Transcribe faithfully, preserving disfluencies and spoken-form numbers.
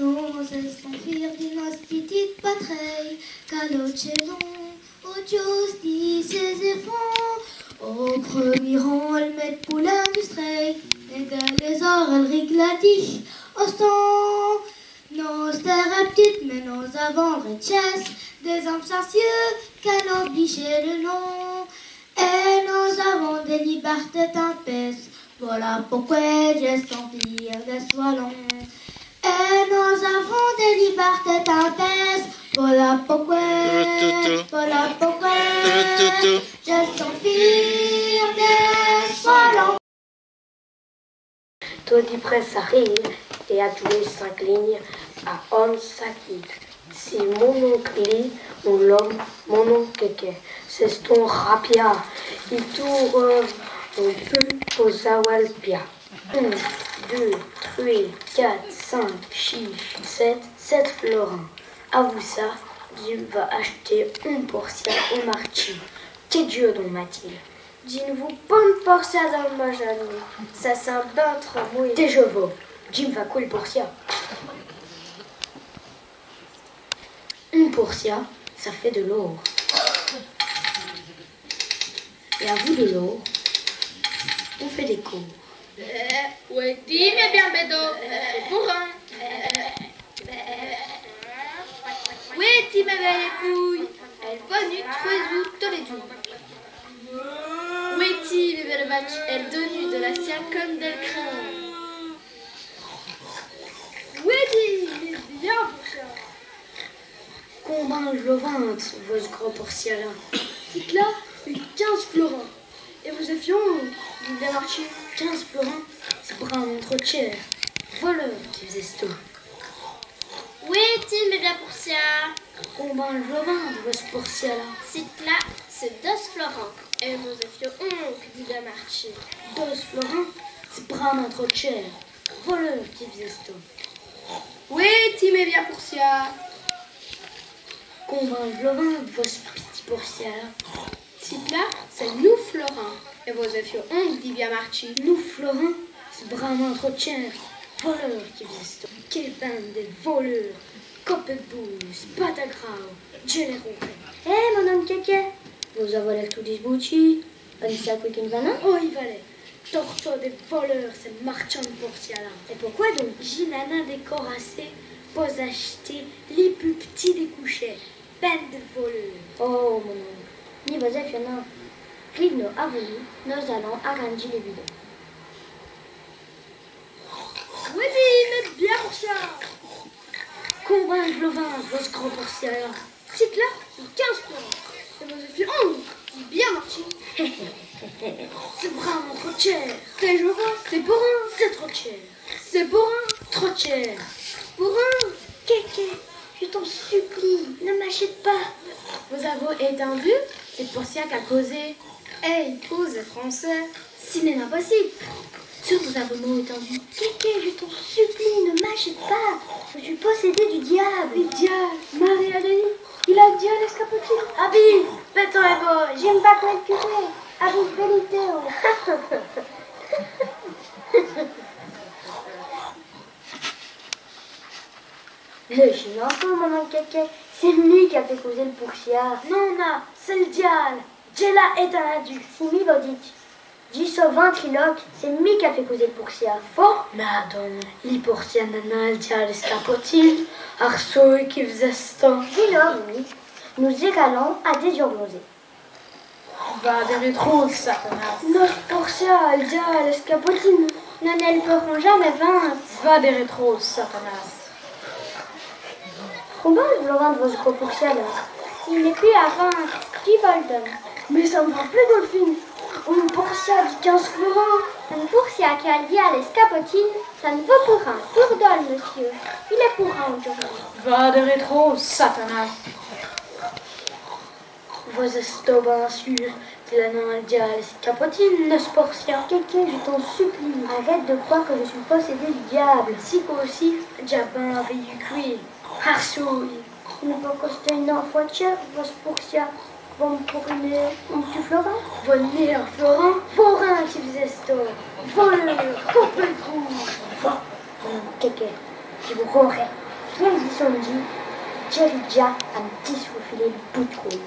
Nos-èstans fîrs di nosse pitite patrèye, qu'alotche èt non, au djusse di sès-èfants. Au preumî rang, èle mèt pou l'industrèye, èt dins lès-ôrs, èle rigue la dîre: ostant. Nos-èstans p'tits, mins nos-avans rètchèsse dès-omes sacieûs, qu'in-oblîje lès noms. Èt nos-avans dès libèrtès timpeûses, vola pouqwè dj'èstans fîr d'èsse walon. Èt nos-avans dès libèrtès timpeûses, vola pouqwè, vola pouqwè dj'èstans fîr d'èsse walon. Todi prèsse a rîre èt a djouwer cinq lignes a on saquî. Si mon onk lît, on lome mon onk Kéké. C'è-st-on rapia. I toûne on pô po-z-awè l' pia. Inn, deûs, trwès, quate, cinq, chîj, sèt, sèt florins. Avou ça, dji m' va ach'ter on porcia au martchi. Qué dj'èz don, Mathilde ? Dji n' vou pont d' porcia dins m' majanîye. Ça sint bin trop mouwès. Tèjèz-vous, dji m' va coûler l' porcia. On porcia, ça faît d' l'ôr. Èt avou d' l'ôr, on faît dès côps. Wêtîz mès bias bèdots, c'èst pou rén. Wêtîz mès bèlès pouyes, èle ponut trwès-oûs tos lès djoûs. Wêtîz mès bèlès vatches, èle donenut dè lasiya come dèl crwin. Wêtîz mès bias porcias. Combin dj' vos vinde vosse gros porcia-là ? Cite-là, c'èst quinze florins. Èt vos-è fioz onk di bia martchi. Quinze florins, c'èst brâmint trop tchêr. Voleûr qui v's-èstoz. Wêtîz mès bias porcias. Combin dj' vos vinde vosse porcia-là ? Cite-là, c'èst doze florins. Èt vos-è fioz onk di bia martchi. Doze florins, c'èst brâmint trop tchêr. Voleûr qui v's-èstoz. Wêtîz mès bias porcias. Combin dj' vos vinde vosse pitit porcia-là ? Cite-là, c'èst noûf florins. Èt vos-è fioz onk di bia martchi. Noûf florins, c'èst brâmint trop tchêr. Voleûr qui v's-èstoz. Qué binde dè voleûrs. Copèts d' boûse, patagraus, djèlèrous. Hé, mon onk Kéké, vos-avoz l'êr tout disboutchî. On n' sét pwis qu'i n' va, non ? Oh, i va l'êr. Tortos dès voleûrs, cès martchands d' porcia-là. Èt poqwè don ? Dji n'a nin dè cor assez po-z-ach'ter li pus p'tit dès couchèts. Bande dè voleûrs. Oh, mon onk, ni vos-è fioz nin. Riv'noz avou li, nos-alans arindjî lès bidons. Wêtîz mès bias porcias. Combin dj' vos vinde vosse gros porcia-là ? Cite-là, c'èst quinze florins. Èt vos-è fioz onk di bia martchi. C'èst brâmint trop tchêr. Tèjèz-vous, c'èst pou rén. C'èst trop tchêr. C'èst pou rén. Trop tchêr. Pou rén. Kéké, dji t'è suplie, ni m'achète nin. Vos-avoz ètindu ? C'èst l' porcia qu'a causé. Èt i cause francès. Ci n'èst nin possibe. Çu vos-avoz mau ètindu. Kéké, dji t'è suplie, ni m'achète nin. Dji so possédé du diâbe. Du diâbe, Maria Dèni, il a l' diâle è s' capotine. Abî, pètans èvôs, dji m' va mète d' côté. Abî, vènez, Théo. Mins dji n' sé nin, mon onk Kéké, c'èst mi qu'a faît causer l' porcia. Non, non, c'èst l' diâle. Dji l'a ètindu. C'èst mi, vos dîtes. Dji so ventriloque, c'èst mi qu'a faît causer l' porcia. Fôrt. Mins adon, li porcia n'a nin l' diâle è s' capotine. Arsouye qui v's-èstoz. Dès lors, nos-alans à dès-ôrs d'nozè. Va dè rètro, Satanas. Nosse porcia a l' diâle è s' capotine. Nos n' èl pôrans jamaîs vinde. Va dè rètro, Satanas. Combin dj' vos vinde vosse gros porcia-là ? I n'èst pus a vinde. Qui vos l' done. Mins ça n' va pus, Dolphine. On porcia di quinze florins. On porcia qu'a l' diâle è s' capotine, ça n' vaut pus rén. Tourdole, mossieû. Il èst pou rén audjoûrdu. Va dè rètro, Satanas. Vos-èstoz bin sûr qu'il a nin l' diâle è s' capotine, nosse porcia ? Kéké, dji t'è suplie, arète dè crwâre qui dj' so possédé du diâbe. Ci côp-ci, dj'a bin vèyu cwè. Arsouye. I n' pout coster nin fwârt tchêr, vosse porcia. Vos m' pwrîz on p'tit florin ? Vos n' n'avîz nin florin ? Voleûr qui v's-èstoz. Voleûr, copèt d' boûse. Va, Kéké, dji vos rindrè. Quéke djoû sondjî, Jerry Jack a m' tèt soufilé l' bout d' côp.